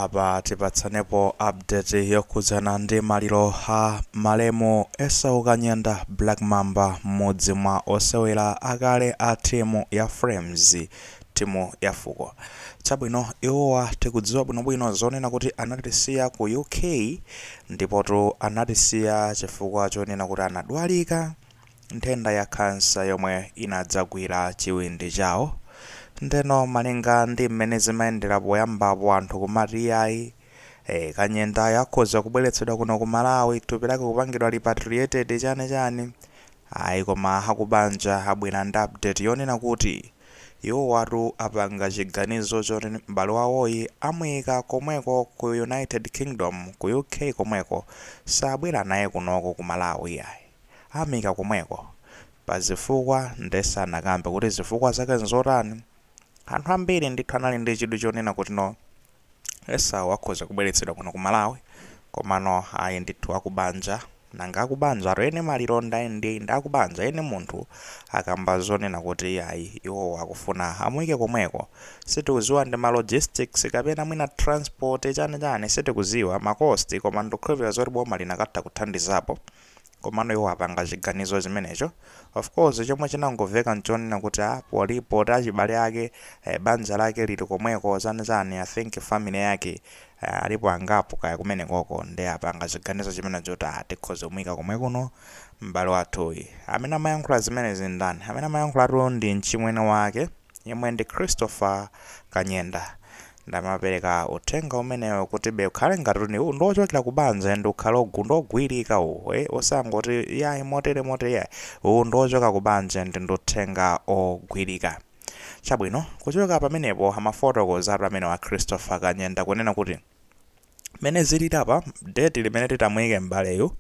Apa tipatsanepo update yokhudzana ndi maliro a malemu Esau Kanyenda Black Mamba, mmodzi mwa osewera akale a timu ya Flames, timu ya fuko. Chabwino, iwowa tikudziwa bwinobwino zonena kuti anatisiya ku UK, ndipotu anatisiya chifukwa chonena kuti anadwalika nthenda ya khansa yomwe inadzagwira chiwindi chawo. Ndeno malinga ndi mmene zimayendera poyambapo, anthu kumati iyayi, Kanyendayo akhoza kubweretsedwa kuno ku Malawi, thupi lake kupangidwa repatriated, chani chani. Ayi, koma akubanja abwera ndi update yonena kuti iwo watu apanga chiganizo choti m'bale wawoyi amuyika komweko ku United Kingdom, ku UK komweko, sabwera naye kunoko ku Malawi ayi, amuyika komweko pazifukwa. Ndesanakambe kuti zifukwa zake nzotani. Anthu ambiri ndithu anali ndi chidwi chonena kuti no, Esau akhoza kubweretsedwa kuno ku Malawi, komano ayi ndithu, akubanja, nanga akubanja ato ene maliro ndi akubanja ene munthu akamba zonena kuti ayi, iwo akufuna amuyike komweko. Sitikuziwa ndi ma logistics kapena mwina transport, chani chani, sitikuziwa ma cost, koma ndikukhulupirira zoti boma linakatha kuthandizapo. Komano iwo apanga chiganizo chimenecho. Of course, chomwe chinangomveka nchonena kuti a polipo achibale ake, banja lake lili komweko, chani chani. I think family yake alipo angapo kaya kumenekoko, ndi apanga chiganizo chimenecho kuti tikhoza kumuyika komwekuno m'bale wathuyi. Amene amayankhula zimenezi ndani? Amene amayankhulatu ndi mchimwene wake yemwe ndi Christopher Kanyenda. Ndamapereka uthenga umenewo kuti be ukhale ngati ndi ndochokera ku banja, ndi ukhale ndogwirika uwu, osangoti yayi, motere motere, yayi, uwu ndochoka ku banja, ndi uthenga ogwirika. Chabwino, kuchoka pamenepo amafotokozatu amene wa Christopher Kanyenda kunena kuti mene zilili apa, date limene titamuyike m'baleyu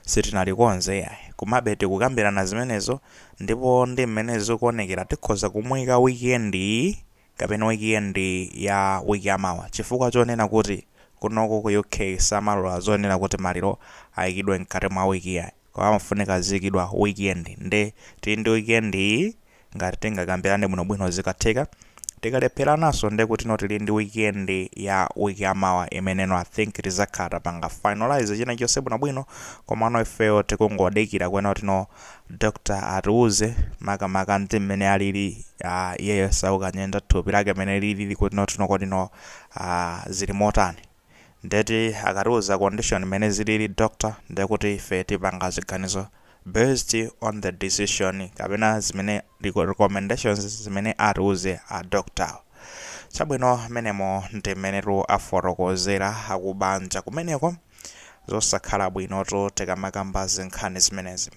sitinalikonze yayi, komabe tikukambirana zimenezo, ndipo ndi mmene zikuonekera tikhoza kumuyika weekend iyi kapena weekend ya wiki yamawa, chifukwa chonena kuti kunoko ku UK samalola zonena kuti maliro ayikidwe mkati mwa wiki yayi, koma amafunika ziyikidwa weekend. Nde tili ndi weekend iyi, ngati tingakambirane bwinobwino zikatheka. Tikalepherananso, nde kuti no, tili ndi weekend ya wiki yamawa imeneno I think tizakhala tapanga finalize china chonse bwinobwino. Komano ifeyo tikungodikira kwena kuti no, doctor atiuze makamaka ndi mmene alili iyeyo Esau Kanyenda, thupi lake mmene lilili, kuti no, tino kodi no zili motani. Ndeti akatiuza condition mmene zilili doctor, ndekuti ife tipanga ziganizo based on the decision kapena zimene recommendations zimene atiuze a doctor. Chabwino, menemo ndi mmenetu afotokozera akubanja kumeneko. Zosakhala bwinotu tikamakamba zinkhani zimenezi.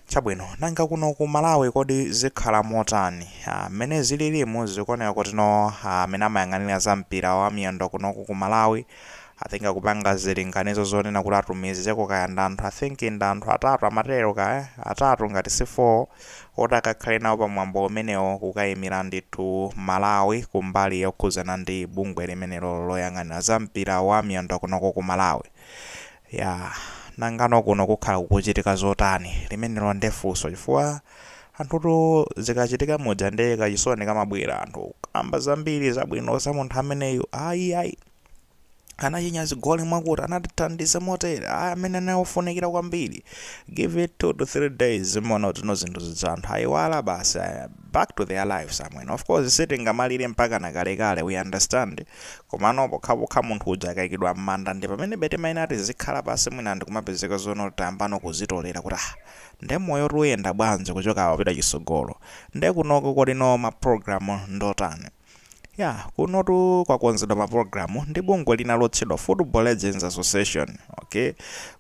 Chabwino, nanga kuno ku Malawi kodi zikhala motani? Mmene zililimu zikuoneka kuti no, amene amayang'anira za mpira wa miyendo kunoku ku Malawi, I think akupanga zilinganizo zonena kuti atumizeko kaya ndi anthu, I think ndi anthu atatu amatero, kaya atatu ngati si 4, oti akakhale nawo pamwambo umenewo kukayimira ndithu Malawi kumbali yokhuzana ndi bungwe limenelo loyang'anira za mpira wa miyendo kunoko ku Malawi. Ya, nangano kuno kukhala kukuchitika zotani? Limenelo ndefunso, chifukwa anthutu zikachitika muja ndi kachisoni kamabwera, anthu kamba zambiri zabwino za munthu ameneyu: ayi ayi, anachinya zigoli mwakuti, anatithandiza motere, ayi, amene anaofunikira kwambiri. Give it 2 to 3 days, mona kuti zinthu zidza anthu ayiwala basi, back to their lives amwene. Of course, sitingamalire mpaka nakalekale, we understand, komano pokhapokha munthu uja akayikidwa m'manda ndi pamene bete maina tizikhala pasi mwina ndikumapezeka zono tayambano kuzitolera kuti ah, nde moyo tuyenda bwanji kuchoka apita chisogolo. Nde kunoko kodino ma program ndotani? Ya, kunotu kwakonzedwa mapulogalamu ndi bungwe lina lotchedwa Football Legends Association. Okay,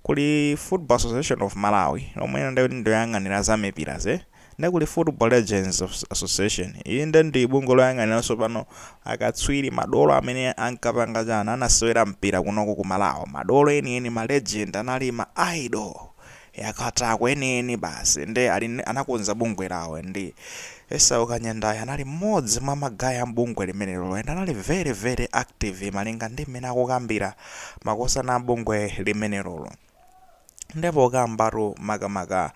kuli Football Association of Malawi lomwe ndi ndoyang'anira za mipira ze, ndi kuli Football Legends Association. Iyi nde ndi bungwe loyang'aniranso pano akatswiri, madolo amene ankapanga chana, anasewera mpira kunoko ku Malawi, madolo enieni, ma legend, anali ma idol yakatakwe enieni basi. Nde ali anakonza bungwe lawo, ndi Esau Kanyendayo anali mmodzi mwa ma guy a bungwe limenelo and anali very very active malinga ndi mmene akukambira makosana a bungwe limenelolo. Ndipo kambatu makamaka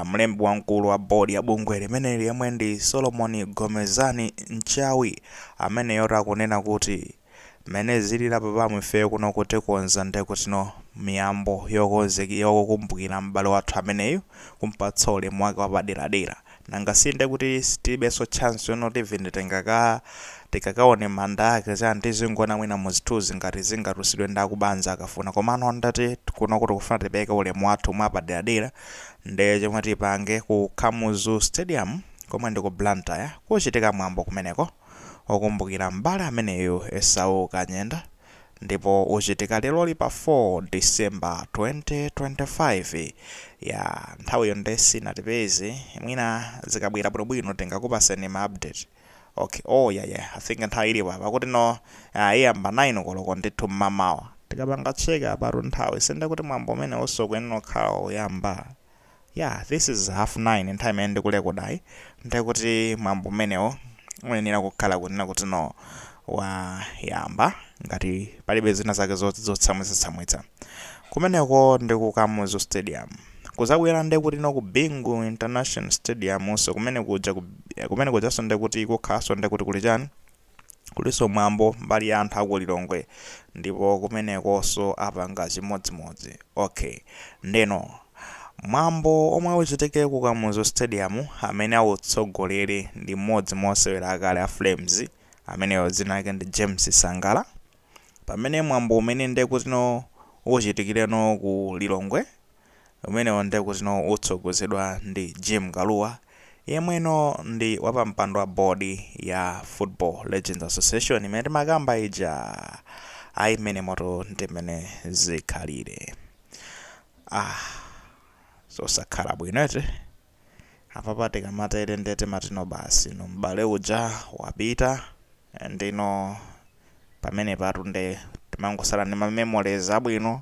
mlembi wamkulu wa bodi ya bungwe limeneli yemwe ndi Solomon Gomezani Nchawi, ameneyo akunena kuti Mmene zilili apapa, ifeyo kuno kutikonza ndekutino miyambo yokumbukira m'bale wathu ameneyu, kumpatsa ulemu wake wapaderadera. Nanga sinde kuti tilibenso chance yonoti even tikakaone manda ake chani, tizingona mwina muzithunzi ngati zingatulutsidwe ndi akubanja akafuna. Komano ndati kuno kuti kufuna tipereke ulemu wathu mwapaderadera, nde chomwe tipange, ku Kamuzu Stadium komwe ndi ku Blantyre kuchitika mwambo kumeneko okumbukira m'bale ameneyu Esau Kanyenda, ndipo uchitika leroli pa 4 December 2025. Ya, nthawiyo nde sinatipeze, mwina zikabwera bwinobwino tingakupaseni ma update. Okay, oh yeah, I think nthawi ilipo apa kuti no iyamba 9 koloko ndithu mmamawa. Tikapanga check apatu nthawi, sinde kuti mwambo umene usokuyenera kukhala uyamba, yeah, this is half 9 nthawi imene ndikulekodayi, ndekuti mwambo umenewo uyenera kukhala kunena kuti no wayamba, ngati palibe zina zake zotsamwitsa-tsamwitsa. Kumeneko ndi ku Kamuzu Stadium. Kuzabwera ndekuti no ku Bingu International Stadium so kumene kuja kumene kujanso ndekuti kukhalanso ndekuti kuli chani, kulinso mwambo mbali ya anthu aku Lilongwe, ndipo kumenekonso apanga chimodzimodzi. Okay, ndeno mwambo omwe uchitike ku Kamuzu Stadium, amene autsogolere ndi mmodzi mwa osewera akale a Flames, ameneyo dzina lake ndi James Sangala, pamene mwambo umene ndekutino uchitikireno ku Lilongwe umenewo ndekutino utsogozedwa ndi Jim Kaluwa, yemweno ndi wapampando wa board ya Football Legends Association imene timakamba ija. Ayi, imene moto ndimene zikhalire. Ah, zosakhala bwino ete. Apapa tikamatere ndete matino basi no m'bale uja wapita, ndino pamene patu nde timangosala ndi ma memories abwino,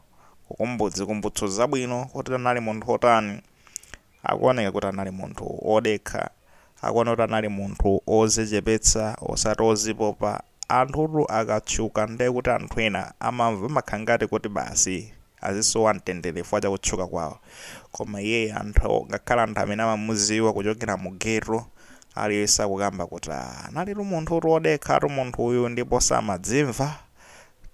zikumbutso zabwino kuti anali munthu otani. Akuoneka kuti anali munthu odekha, akuoneka kuti anali munthu ozichepetsa, osati ozipopa. Anthutu akatchuka nde kuti anthu ena amamva amakhala ngati kuti basi azisowa mtendere chifukwa cha kutchuka kwawo, koma iye anthu, ngakhale anthu amene amamuziwa kuchokera mu ghetto, aliyense akukamba kuti, "Ah, analitu munthu wodekha munthu uyu," ndipo samadzimva,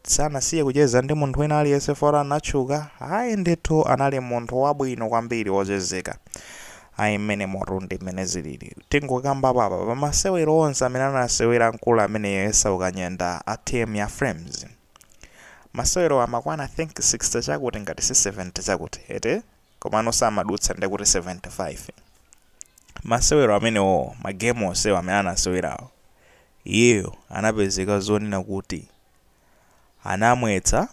sanasiye kucheza ndi munthu wina aliyense fora anatchuka. Ayi ndithu, anali munthu wabwino kwambiri, wochezeka. Ayi, mmene moto ndi mmene zilili. Tingokamba papa pamasewero onse amene anasewera mkulu ameneyo Esau Kanyenda a team ya Flames, masewero amakwana I think 60 chakuti, ngati si 70 chakuti ete, komano samadutsa ndekuti 75. Masewero amenewo, magemu onsewo amene anasewerawo, iyeyo anapezeka zonena kuti anamwetsa,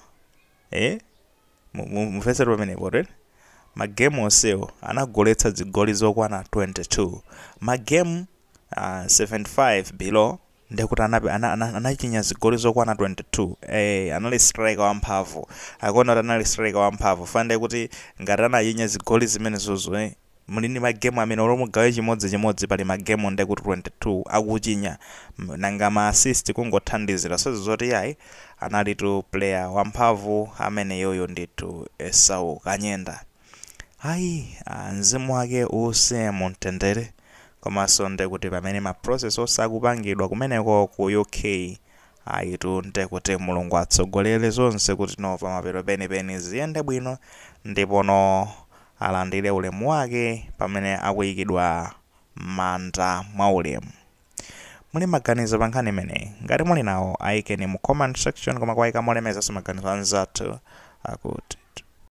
mufesero pamenepo right? Magemu onsewo anagoletsa zigoli zokwana 22, magemu 75 below, ndekuti anachinya zigoli zokwana 22. Anali striker wamphamvu, akuona kuti anali striker wamphamvu fande kuti ngati anachinya zigoli zimenezozo, muli ndi magemu amene olomugawe chimodzimodzi, pali magemu ndekuti 22 akuchinya. Nanga ma assist kungothandizira sozi zoti yayi, analitu player wamphamvu amene yoyo ndithu Esau Kanyenda. Ayi, mzimu wake uuse mumtendere. Komanso ndekuti pamene ma process onse akupangidwa kumeneko ku UK, ayitu ndekuti Mulungu atsogolere zonse kuti no pamapeto penipeni ziyende bwino, ndipo no alandire ulemu wake pamene akuyikidwa m'manda mwa ulemu. Muli maganizo pa nkhani imeneyi? Ngati muli nawo, ayikeni mu comment section, koma kuwayika molemezanso maganizo anzathu akuti